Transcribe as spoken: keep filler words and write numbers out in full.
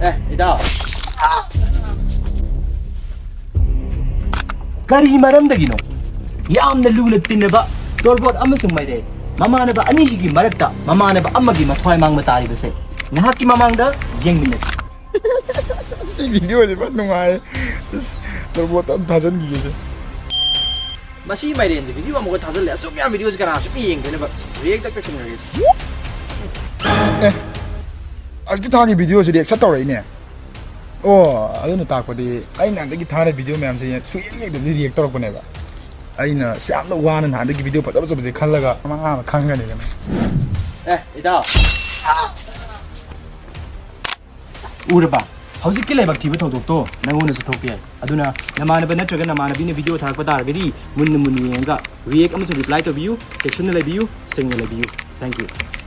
ꯑꯦ, ꯏꯇꯥꯎ꯫ ꯀꯔꯤ ꯃꯔꯝꯗꯒꯤꯅꯣ ꯌꯥꯝꯅ ꯂꯨꯅ ꯇꯤꯟꯅꯕ ꯇꯣꯔꯕꯣꯠ ꯑꯃꯁꯨꯡ ꯃꯥꯏꯔꯦꯟ ꯃꯃꯥꯟꯅꯕ ꯑꯅꯤꯁꯤꯒꯤ ꯃꯔꯛꯇ ꯃꯃꯥꯟꯅꯕ ꯑꯃꯒꯤ ꯃꯊ꯭ꯋꯥꯏ ꯃꯥꯡꯕ ꯇꯥꯔꯤꯕꯁꯦ ꯅꯍꯥꯛꯀꯤ ꯃꯃꯥꯡꯗ ꯌꯦꯡꯃꯤꯟꯅꯁꯤ꯫ ꯁꯤ ꯚꯤꯗꯤꯑꯣꯁꯦ ꯐꯖ ꯅꯨꯡꯉꯥꯏ꯫ ꯑꯁ, ꯇꯣꯔꯕꯣꯠꯇ ꯑꯝ ꯊꯥꯖꯤꯟꯈꯤꯒꯦꯁꯦ꯫ ꯃꯁꯤ ꯃꯥꯏꯔꯦꯟꯁꯦ ꯚꯤꯗꯤꯑꯣ ꯑꯃꯨꯛꯀ ꯊꯥꯖꯤꯜꯂꯦ꯫ ꯑꯁꯨꯛ ꯌꯥꯝ ꯚꯤꯗꯤꯑꯣꯁꯦ ꯀꯅꯥ ꯑꯁꯨꯛ ꯌꯦꯡꯗꯣꯏꯅꯣꯕ? ꯔꯤꯌꯦꯛꯇ ꯀꯩꯁꯤꯟꯅꯔꯒꯦ꯫ ꯑꯦ, ꯑꯁꯤꯒꯤ ꯊꯥꯒꯤ ꯚꯤꯗꯤꯑꯣꯁꯤ ꯔꯤꯌꯦꯛ ꯁꯠ ꯇꯧꯔꯛꯏꯅꯦ꯫ ꯑꯣ, ꯑꯗꯨꯅ ꯇꯥꯛꯄꯗꯤ ꯑꯩꯅ ꯍꯟꯗꯛꯀꯤ ꯊꯥꯔ ꯚꯤꯗꯤꯑꯣ ꯃꯌꯥꯝꯁꯦ ꯁꯨꯌꯦꯡ ꯌꯦꯡꯗꯕꯤꯗ ꯔꯤꯌꯦꯛ ꯇꯧꯔꯛꯄꯅꯦꯕ꯫ ꯑꯩꯅ ꯁꯤ ꯌꯥꯝꯅ ꯋꯥꯅ ꯅꯍꯥꯟꯗꯒꯤ ꯚꯤꯗꯤꯑꯣ ꯐꯖ ꯐꯖꯕꯁꯦ ꯈꯜꯂꯒ ꯃꯉꯥ ꯑꯃ ꯈꯪꯒꯅꯤꯗꯅ꯫ ꯑꯦ, ꯏꯇꯥꯎ꯫ ꯎꯔꯕ? ꯍꯧꯖꯤꯛꯀꯤ ꯂꯥꯏꯕꯛ ꯊꯤꯕ ꯊꯧꯗꯣꯛꯇꯣ ꯅꯪꯉꯣꯟꯗꯁꯨ ꯊꯣꯛꯄ ꯌꯥꯏ꯫ ꯑꯗꯨꯅ ꯅꯃꯥꯟꯅꯕ ꯅꯠꯇ꯭ꯔꯒ ꯅꯃꯥꯟꯅꯕꯤꯅ ꯚꯤꯗꯤꯑꯣ ꯊꯥꯔꯛꯄ ꯇꯥꯔꯒꯗꯤ ꯃꯨꯟꯅ ꯃꯨꯟꯅ ꯌꯦꯡꯉꯒ ꯔꯤꯌꯦꯛ ꯑꯃꯁꯨꯡ ꯔꯤꯄ꯭ꯂꯥꯏ ꯇꯧꯕꯤꯌꯨ, ꯆꯦꯛꯁꯤꯟꯅ ꯂꯩꯕꯤꯌꯨ, ꯁꯦꯡꯅ ꯂꯩꯕꯤꯌꯨ꯫ Thank you꯫